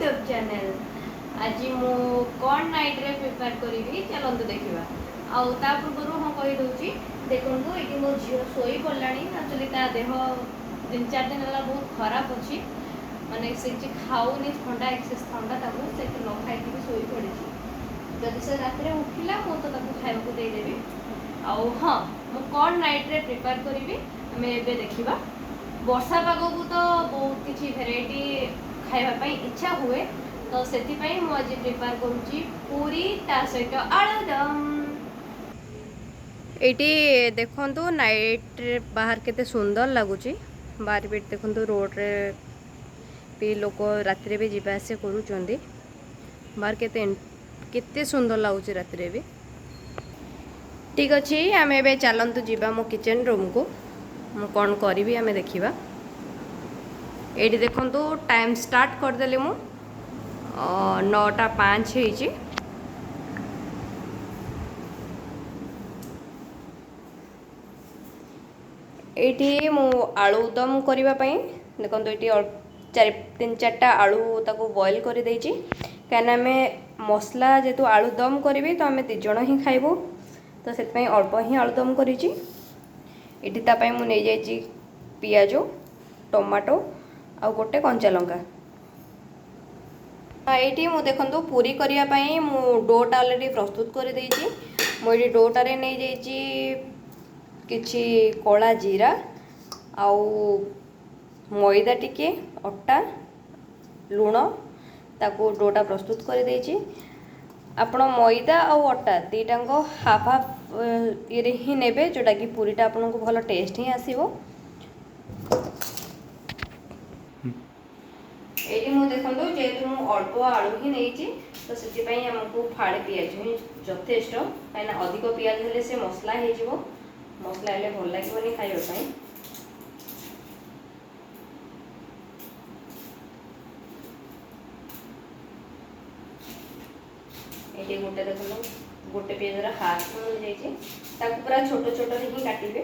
YouTube channel. ଆଜି ମୁଁ କ'ଣ ନାଇଟ୍ରେ ପ୍ରିପେୟାର କରିବି, ଚାଲନ୍ତୁ ଦେଖିବା। ଆଉ ତା ପୂର୍ବରୁ ହଁ କହିଦେଉଛି, ଦେଖନ୍ତୁ ଏଇଠି ମୋ ଝିଅ ଶୋଇ ପଡ଼ିଲାଣି। ଆକ୍ଚୁଆଲି ତା ଦେହ 3-4 ଦିନ ହେଲା ବହୁତ ଖରାପ ଅଛି, ମାନେ ସେ କିଛି ଖାଉନି, ଥଣ୍ଡା, ଏକ୍ସେସ୍ ଥଣ୍ଡା ତାକୁ। ସେ ନ ଖାଇକି ବି ଶୋଇ ପଡ଼ିଛି। ଯଦି ସେ ରାତିରେ ଉଠିଲା, ମୁଁ ତ ତାକୁ ଖାଇବାକୁ ଦେଇଦେବି। ଆଉ ହଁ, ମୁଁ କ'ଣ ନାଇଟ୍ରେ ପ୍ରିପେୟାର କରିବି ଆମେ ଏବେ ଦେଖିବା। ବର୍ଷା ପାଗକୁ ତ ବହୁତ କିଛି ଭେରାଇଟି ଖାଇବା ପାଇଁ ଇଚ୍ଛା ହୁଏ, ତ ସେଥିପାଇଁ ମୁଁ ଆଜି ପ୍ରିପେୟାର କରୁଛି ପୁରୀ ତା ସହିତ ଆଳୁଦମ। ଏଇଠି ଦେଖନ୍ତୁ, ନାଇଟ୍ରେ ବାହାର କେତେ ସୁନ୍ଦର ଲାଗୁଛି। ବାହାର ବି ଦେଖନ୍ତୁ, ରୋଡ଼ରେ ବି ଲୋକ ରାତିରେ ବି ଯିବା ଆସିବା କରୁଛନ୍ତି। ବାହାର କେତେ କେତେ ସୁନ୍ଦର ଲାଗୁଛି ରାତିରେ ବି। ଠିକ୍ ଅଛି, ଆମେ ଏବେ ଚାଲନ୍ତୁ ଯିବା ମୋ କିଚେନ୍ ରୁମ୍କୁ। ମୁଁ କ'ଣ କରିବି ଆମେ ଦେଖିବା। ଏଇଠି ଦେଖନ୍ତୁ, ଟାଇମ୍ ଷ୍ଟାର୍ଟ କରିଦେଲି ମୁଁ, 9:05 ହେଇଛି। ଏଇଠି ମୁଁ ଆଳୁ ଦମ କରିବା ପାଇଁ ଦେଖନ୍ତୁ, ଏଇଠି ଚାରି ତିନି ଚାରିଟା ଆଳୁ ତାକୁ ବଏଲ୍ କରିଦେଇଛି, କାହିଁକିନା ଆମେ ମସଲା ଯେହେତୁ ଆଳୁ ଦମ କରିବି, ତ ଆମେ 2 ଜଣ ହିଁ ଖାଇବୁ, ତ ସେଥିପାଇଁ ଅଳ୍ପ ହିଁ ଆଳୁ ଦମ କରିଛି। ଏଠି ତା ପାଇଁ ମୁଁ ନେଇଯାଇଛି ପିଆଜ, ଟମାଟୋ ଆଉ ଗୋଟେ କଞ୍ଚା ଲଙ୍କା। ଏଇଠି ମୁଁ ଦେଖନ୍ତୁ, ପୁରୀ କରିବା ପାଇଁ ମୁଁ ଡୋଟା ଅଲରେଡ଼ି ପ୍ରସ୍ତୁତ କରିଦେଇଛି। ମୁଁ ଏଇଠି ଡୋଟାରେ ନେଇଯାଇଛି କିଛି କଳା ଜିରା ଆଉ ମଇଦା ଟିକେ, ଅଟା, ଲୁଣ, ତାକୁ ଡୋଟା ପ୍ରସ୍ତୁତ କରିଦେଇଛି। ଆପଣ ମଇଦା ଆଉ ଅଟା ଦୁଇଟାଙ୍କ ହାଫ୍ ହାଫ୍ ଇଏରେ ହିଁ ନେବେ, ଯେଉଁଟାକି ପୁରୀଟା ଆପଣଙ୍କୁ ଭଲ ଟେଷ୍ଟ ହିଁ ଆସିବ। ଏଇଠି ମୁଁ ଦେଖନ୍ତୁ, ଯେହେତୁ ମୁଁ ଅଳ୍ପ ଆଳୁ ହିଁ ନେଇଛି, ତ ସେଥିପାଇଁ ଆମକୁ ଫାଳେ ପିଆଜ ହିଁ ଯଥେଷ୍ଟ, କାହିଁକିନା ଅଧିକ ପିଆଜ ହେଲେ ସେ ମସଲା ହେଇଯିବ, ମସଲା ହେଲେ ଭଲ ଲାଗିବନି ଖାଇବା ପାଇଁ। ଏଇଠି ଗୋଟେ ଦେଖନ୍ତୁ, ଗୋଟେ ପିଆଜର ହାଫ୍ ମିଳିଯାଇଛି। ତାକୁ ପୁରା ଛୋଟ ଛୋଟରେ ହିଁ କାଟିବେ,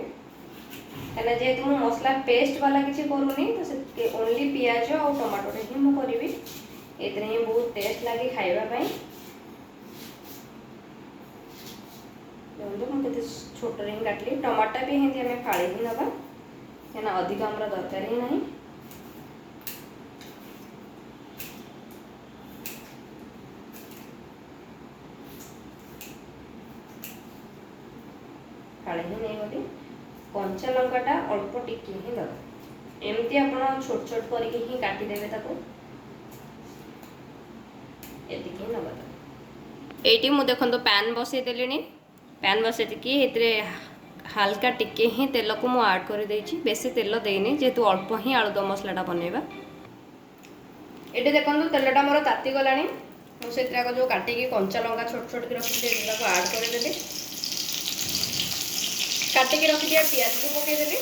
କାହିଁକିନା ଯେହେତୁ ମୁଁ ମସଲା ପେଷ୍ଟ ବାଲା କିଛି କରୁନି, ତ ସେତିକି ଓନ୍ଲି ପିଆଜ ଆଉ ଟମାଟୋରେ ହିଁ ମୁଁ କରିବି। ଏଥିରେ ହିଁ ବହୁତ ଟେଷ୍ଟ ଲାଗେ ଖାଇବା ପାଇଁ। ଦେଖନ୍ତୁ, ମୁଁ କେତେ ଛୋଟରେ ହିଁ କାଟିଲି। ଟମାଟୋ ବି ଏମିତି ଆମେ ଫାଳେ ହିଁ ନେବା, କାହିଁକିନା ଅଧିକ ଆମର ଦରକାର ହିଁ ନାହିଁ। ଫାଳେ ହିଁ ନେଇଗଲି। କଞ୍ଚା ଲଙ୍କାଟା ଅଳ୍ପ ଟିକେ ହିଁ ଦେବା। ଏମିତି ଆପଣ ଛୋଟ ଛୋଟ କରିକି ହିଁ କାଟିଦେବେ ତାକୁ, ଏତିକି ହିଁ ନେବା ତାକୁ। ଏଇଠି ମୁଁ ଦେଖନ୍ତୁ, ପ୍ୟାନ୍ ବସେଇ ଦେଲିଣି। ପ୍ୟାନ୍ ବସେଇ ଦେଇକି ଏଥିରେ ହାଲକା ଟିକେ ହିଁ ତେଲକୁ ମୁଁ ଆଡ଼୍ କରିଦେଇଛି। ବେଶୀ ତେଲ ଦେଇନି, ଯେହେତୁ ଅଳ୍ପ ହିଁ ଆଳୁଦମ ମସଲାଟା ବନେଇବା। ଏଠି ଦେଖନ୍ତୁ, ତେଲଟା ମୋର ତାତିଗଲାଣି। ମୁଁ ସେଥିରେ ଆଗ ଯେଉଁ କାଟିକି କଞ୍ଚା ଲଙ୍କା ଛୋଟ ଛୋଟ କରି ରଖିଥିଲି, ତାକୁ ଆଡ଼୍ କରିଦେଲି। କାଟିକି ରଖିଥିବା ପିଆଜକୁ ପକାଇଦେଲି।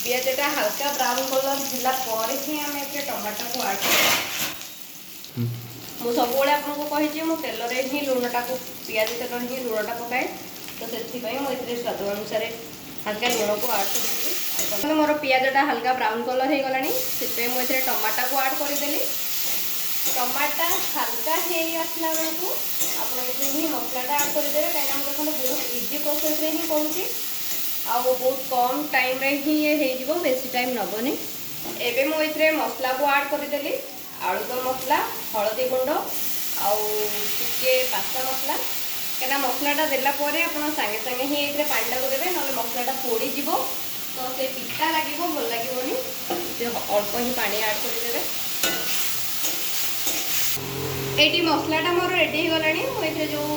ପିଆଜଟା ହାଲକା ବ୍ରାଉନ୍ କଲର୍ ହେଲା ପରେ ହିଁ ଆମେ ଏଥିରେ ଟମାଟୋକୁ ଆଡ଼୍ କରିବା। ମୁଁ ସବୁବେଳେ ଆପଣଙ୍କୁ କହିଛି, ମୁଁ ତେଲରେ ହିଁ ଲୁଣଟାକୁ, ପିଆଜ ତେଲରେ ହିଁ ଲୁଣଟା ପକାଏ, ତ ସେଥିପାଇଁ ମୁଁ ଏଥିରେ ସ୍ୱାଦ ଅନୁସାରେ ହାଲକା ଲୁଣକୁ ଆଡ଼୍ କରିଦେଲି। ମୋର ପିଆଜଟା ହାଲକା ବ୍ରାଉନ୍ କଲର୍ ହେଇଗଲାଣି, ସେଥିପାଇଁ ମୁଁ ଏଥିରେ ଟମାଟୋକୁ ଆଡ଼୍ କରିଦେଲି। ଟମାଟୋ ହାଲକା ହେଇ ଆସିଲା ବେଳକୁ ଆପଣ ଏଥିରେ ହିଁ ମସଲାଟା ଆଡ଼୍ କରିଦେବେ, କାହିଁକିନା ମୁଁ ଦେଖନ୍ତୁ, ବହୁତ ଇଜି ପ୍ରୋସେସ୍ରେ ହିଁ କରୁଛି ଆଉ ବହୁତ କମ୍ ଟାଇମ୍ରେ ହିଁ ଇଏ ହେଇଯିବ, ବେଶୀ ଟାଇମ୍ ନେବନି। ଏବେ ମୁଁ ଏଥିରେ ମସଲାକୁ ଆଡ଼୍ କରିଦେଲି, ଆଳୁଦମ ମସଲା, ହଳଦୀ ଗୁଣ୍ଡ ଆଉ ଟିକେ ପାସ୍ତା ମସଲା, କାହିଁକିନା ମସଲାଟା ଦେଲା ପରେ ଆପଣ ସାଙ୍ଗେ ସାଙ୍ଗେ ହିଁ ଏଥିରେ ପାଣିଟାକୁ ଦେବେ, ନହେଲେ ମସଲାଟା ପୋଡ଼ିଯିବ, ତ ସେ ପିତା ଲାଗିବ, ଭଲ ଲାଗିବନି। ଅଳ୍ପ ହିଁ ପାଣି ଆଡ଼୍ କରିଦେବେ। ଏଇଠି ମସଲାଟା ମୋର ରେଡ଼ି ହେଇଗଲାଣି। ମୁଁ ଏଥିରେ ଯେଉଁ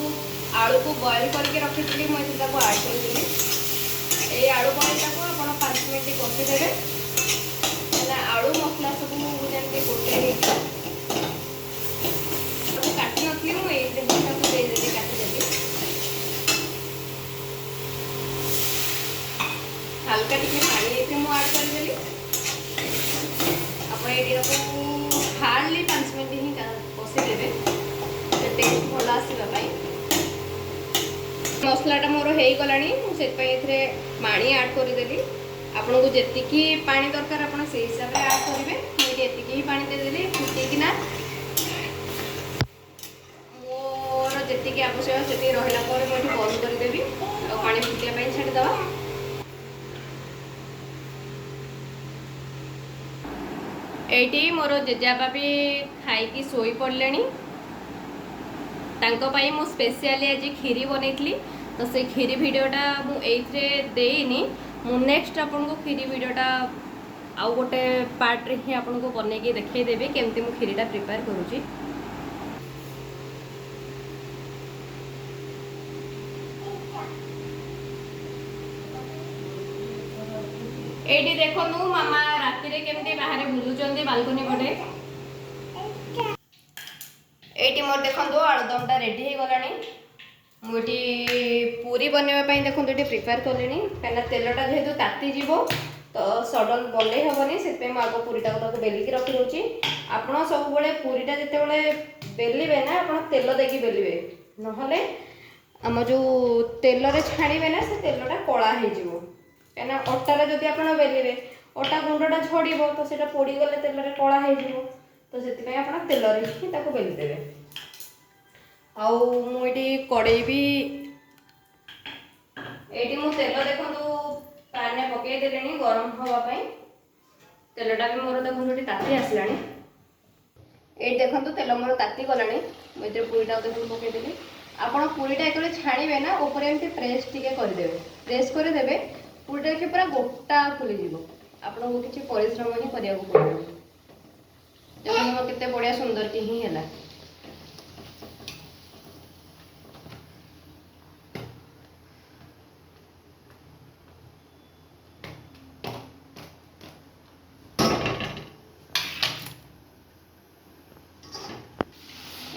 ଆଳୁକୁ ବଏଲ୍ କରିକି ରଖିଥିଲି, ମୁଁ ଏଥିରେ ତାକୁ ଆଡ଼୍ କରିଦେଲି। ଏଇ ଆଳୁ ବଏଲ୍ଟାକୁ ଆପଣ 5 ମିନିଟ୍ କଷିଦେବେ, କାହିଁକିନା ଆଳୁ ମସଲା ସବୁ ଯେମିତି ଗୋଟେ ହେଇଯିବ। କାଟି ନଥିଲି, ମୁଁ ଏଇଥିରେ ହିଁ ତାକୁ ଦେଇଦେଲି, କାଟିଦେଲି। ହାଲକା ଟିକେ ପାଣି ଏଥିରେ ମୁଁ ଆଡ଼୍ କରିଦେଲି। ଆପଣ ଏଇଠି ତାକୁ ହାର୍ଡ଼ଲି 5 ମିନିଟ୍ ହିଁ କଷିଦେବେ, ସେ ଟେଷ୍ଟ ଭଲ ଆସିବା ପାଇଁ। ମସଲାଟା ମୋର ହେଇଗଲାଣି, ମୁଁ ସେଥିପାଇଁ ଏଥିରେ ପାଣି ଆଡ଼୍ କରିଦେଲି। ଆପଣଙ୍କୁ ଯେତିକି ପାଣି ଦରକାର, ଆପଣ ସେଇ ହିସାବରେ ଆଡ଼୍ କରିବେ। ମୁଁ ଏଠି ଏଠି ଏତିକି ହିଁ ପାଣି ଦେଇଦେଲି। ଫୁଟିକିନା ମୋର ଯେତିକି ଆବଶ୍ୟକ ସେତିକି ରହିଲା ପରେ ମୁଁ ଏଠି ବନ୍ଦ କରିଦେବି ଆଉ ପାଣି ଫୁଟିବା ପାଇଁ ଛାଡ଼ିଦେବା। ଏଇଠି ମୋର ଜେଜେବାପା ବି ଖାଇକି ଶୋଇ ପଡ଼ିଲେଣି। ତାଙ୍କ ପାଇଁ ମୁଁ ସ୍ପେଶିଆଲି ଆଜି କ୍ଷୀରି ବନେଇଥିଲି, ତ ସେ କ୍ଷୀରି ଭିଡ଼ିଓଟା ମୁଁ ଏଇଥିରେ ଦେଇନି। ମୁଁ ନେକ୍ସଟ ଆପଣଙ୍କୁ କ୍ଷୀରି ଭିଡ଼ିଓଟା ଆଉ ଗୋଟେ ପାର୍ଟରେ ହିଁ ଆପଣଙ୍କୁ ବନେଇକି ଦେଖେଇଦେବି, କେମିତି ମୁଁ କ୍ଷୀରିଟା ପ୍ରିପେୟାର କରୁଛି। ଏଇଠି ଦେଖନ୍ତୁ, ମାମା ରାତିରେ କେମିତି ବାହାରେ ବୁଲୁଛନ୍ତି ବାଲକୋନି ପଟେ। ଏଇଠି ମୋର ଦେଖନ୍ତୁ ଆଳୁଦମଟା ରେଡ଼ି ହେଇଗଲାଣି। ମୁଁ ଏଠି ପୁରୀ ବନେଇବା ପାଇଁ ଦେଖନ୍ତୁ ଏଠି ପ୍ରିପେୟାର କଲିଣି, କାହିଁକିନା ତେଲଟା ଯେହେତୁ ତାତିଯିବ ତ ସଡନ୍ ବନେଇ ହେବନି। ସେଥିପାଇଁ ମୁଁ ଆଗ ପୁରୀଟାକୁ ତାକୁ ବେଲିକି ରଖିଦେଉଛି। ଆପଣ ସବୁବେଳେ ପୁରୀଟା ଯେତେବେଳେ ବେଲିବେ ନା, ଆପଣ ତେଲ ଦେଇକି ବେଲିବେ, ନହେଲେ ଆମ ଯେଉଁ ତେଲରେ ଛାଣିବେ ନା, ସେ ତେଲଟା କଳା ହେଇଯିବ। କାହିଁକିନା ଅଟାରେ ଯଦି ଆପଣ ବେଲିବେ, ଅଟା ଗୁଣ୍ଡଟା ଝଡ଼ିବ, ତ ସେଇଟା ପୋଡ଼ିଗଲେ ତେଲରେ କଳା ହେଇଯିବ। ତ ସେଥିପାଇଁ ଆପଣ ତେଲରେ ହିଁ ତାକୁ ବେଲିଦେବେ। ଆଉ ମୁଁ ଏଠି କଡ଼େଇ ବି, ଏଇଠି ମୁଁ ତେଲ ଦେଖନ୍ତୁ ପ୍ୟାନରେ ପକେଇ ଦେଲିଣି ଗରମ ହେବା ପାଇଁ। ତେଲଟା ବି ମୋର ଦେଖନ୍ତୁ ଏଠି ତାତି ଆସିଲାଣି। ଏଇଠି ଦେଖନ୍ତୁ ତେଲ ମୋର ତାତି ଗଲାଣି। ମୁଁ ଏଥିରେ ପୁରୀଟାକୁ ଦେଖନ୍ତୁ ପକେଇଦେଲି। ଆପଣ ପୁରୀଟା ଯେତେବେଳେ ଛାଣିବେ ନା, ଉପରେ ଏମିତି ପ୍ରେସ୍ ଟିକେ କରିଦେବେ। ପ୍ରେସ୍ କରିଦେବେ, ପୁରୀଟା ଦେଖିବେ ପୁରା ଗୋଟା ଫୁଲିଯିବ। ଆପଣଙ୍କୁ କିଛି ପରିଶ୍ରମ ହିଁ କରିବାକୁ ପଡ଼ିବନି। ଦେଖନ୍ତୁ ମୋର କେତେ ବଢ଼ିଆ ସୁନ୍ଦରଟି ହିଁ ହେଲା।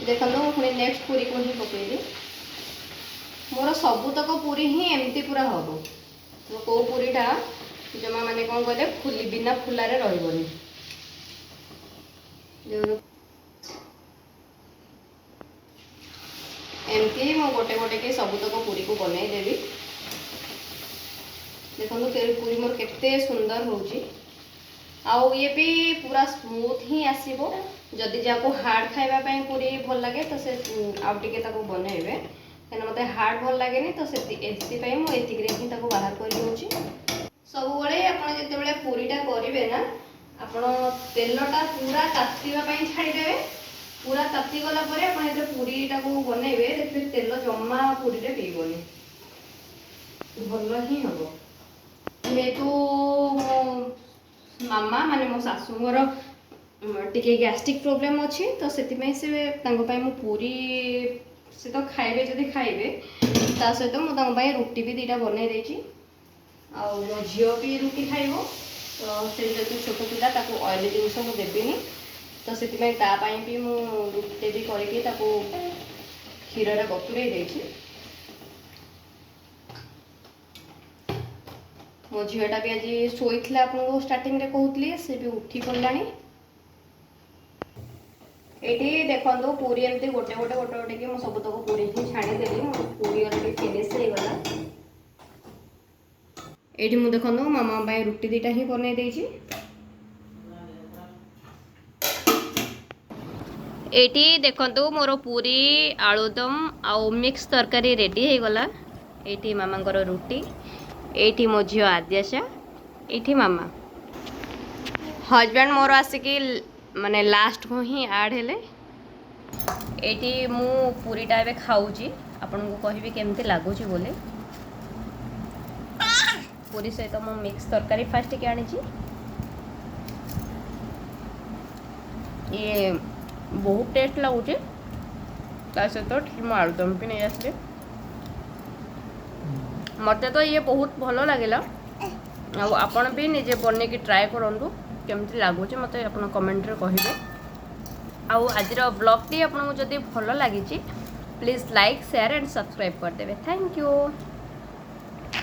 ଦେଖନ୍ତୁ, ମୁଁ ପୁଣି ନେକ୍ସଟ ପୁରୀକୁ ହିଁ ପକେଇଲି। ମୋର ସବୁତକ ପୁରୀ ହିଁ ଏମିତି ପୁରା ହବ। ମୋ କେଉଁ ପୁରୀଟା ଜମା ମାନେ କ'ଣ କହିଲେ ଫୁଲି ବିନା ଫୁଲାରେ ରହିବନି। ଯୋଉ ଏମିତି ମୁଁ ଗୋଟେ ଗୋଟେ କି ସବୁତକ ପୁରୀକୁ ବନେଇଦେବି। ଦେଖନ୍ତୁ ପୁରୀ ମୋର କେତେ ସୁନ୍ଦର ହେଉଛି ଆଉ ଇଏ ବି ପୁରା ସ୍ମୁଥ୍ ହିଁ ଆସିବ। ଯଦି ଯାହାକୁ ହାର୍ଡ଼ ଖାଇବା ପାଇଁ ପୁରୀ ଭଲ ଲାଗେ, ତ ସେ ଆଉ ଟିକେ ତାକୁ ବନେଇବେ। କାହିଁକିନା ମୋତେ ହାର୍ଡ଼ ଭଲ ଲାଗେନି, ତ ଏଥିପାଇଁ ମୁଁ ଏତିକିରେ ହିଁ ତାକୁ ବାହାର କରିଦେଉଛି। ସବୁବେଳେ ଆପଣ ଯେତେବେଳେ ପୁରୀଟା କରିବେ ନା, ଆପଣ ତେଲଟା ପୁରା ତାତିବା ପାଇଁ ଛାଡ଼ିଦେବେ। ପୁରା ତାତିଗଲା ପରେ ଆପଣ ଯେତେବେଳେ ପୁରୀଟାକୁ ବନେଇବେ, ଦେଖିବେ ତେଲ ଜମା ପୁରୀରେ ପିଇବନି, ଭଲ ହିଁ ହେବ। ଯେହେତୁ ମୋ ମାମା ମାନେ ମୋ ଶାଶୁଙ୍କର ଟିକେ ଗ୍ୟାଷ୍ଟ୍ରିକ୍ ପ୍ରୋବ୍ଲେମ୍ ଅଛି, ତ ସେଥିପାଇଁ ସେ ତାଙ୍କ ପାଇଁ ମୁଁ ପୁରୀ ସେ ତ ଖାଇବେ ଯଦି ଖାଇବେ, ତା ସହିତ ମୁଁ ତାଙ୍କ ପାଇଁ ରୁଟି ବି ଦୁଇଟା ବନେଇ ଦେଇଛି। ଆଉ ମୋ ଝିଅ ବି ରୁଟି ଖାଇବ, ତ ସେ ଯେହେତୁ ଛୋଟ ପିଲା, ତାକୁ ଅଏଲି ଜିନିଷ ମୁଁ ଦେବିନି। ତ ସେଥିପାଇଁ ତା ପାଇଁ ବି ମୁଁ ରୁଟି ବି କରିକି ତାକୁ କ୍ଷୀରରେ ବତୁରେଇ ଦେଇଛି। ମୋ ଝିଅଟା ବି ଆଜି ଶୋଇଥିଲା, ଆପଣଙ୍କୁ ଷ୍ଟାର୍ଟିଂରେ କହୁଥିଲି, ସେ ବି ଉଠି ପଡ଼ିଲାଣି। ଏଇଠି ଦେଖନ୍ତୁ ପୁରୀ ଏମିତି ଗୋଟେ ଗୋଟେ ଗୋଟେ ଗୋଟେ କି ମୁଁ ସବୁତକ ପୁରୀ ହିଁ ଛାଣିଦେଲି। ମୋ ପୁରୀ ଅଲରେଡ଼ି ଫିନିଶ୍ ହେଇଗଲା। ଏଇଠି ମୁଁ ଦେଖନ୍ତୁ ମାମା ପାଇଁ ରୁଟି ଦୁଇଟା ହିଁ ବନେଇ ଦେଇଛି। ଏଇଠି ଦେଖନ୍ତୁ ମୋର ପୁରୀ, ଆଳୁଦମ ଆଉ ମିକ୍ସ ତରକାରୀ ରେଡ଼ି ହେଇଗଲା। ଏଇଠି ମାମାଙ୍କର ରୁଟି, ଏଇଠି ମୋ ଝିଅ ଆଦ୍ୟାଶା, ଏଇଠି ମାମା। ହଜବେଣ୍ଡ ମୋର ଆସିକି ମାନେ ଲାଷ୍ଟକୁ ହିଁ ଆଡ଼୍ ହେଲେ। ଏଇଠି ମୁଁ ପୁରୀଟା ଏବେ ଖାଉଛି, ଆପଣଙ୍କୁ କହିବି କେମିତି ଲାଗୁଛି ବୋଲି। ପୁରୀ ସହିତ ମୁଁ ମିକ୍ସ ତରକାରୀ ଫାଷ୍ଟ ଟିକେ ଆଣିଛି। ଇଏ ବହୁତ ଟେଷ୍ଟ ଲାଗୁଛି। ତା ସହିତ ଟିକେ ମୁଁ ଆଳୁଦମ ବି ନେଇ ଆସିଲି। ମୋତେ ତ ଇଏ ବହୁତ ଭଲ ଲାଗିଲା ଆଉ ଆପଣ ବି ନିଜେ ବନେଇକି ଟ୍ରାଏ କରନ୍ତୁ। କେମିତି ଲାଗୁଛି ମୋତେ ଆପଣ କମେଣ୍ଟରେ କହିବେ। ଆଉ ଆଜିର ବ୍ଲଗ୍ଟି ଆପଣଙ୍କୁ ଯଦି ଭଲ ଲାଗିଛି, please like, share and subscribe କରିଦେବେ। Thank you.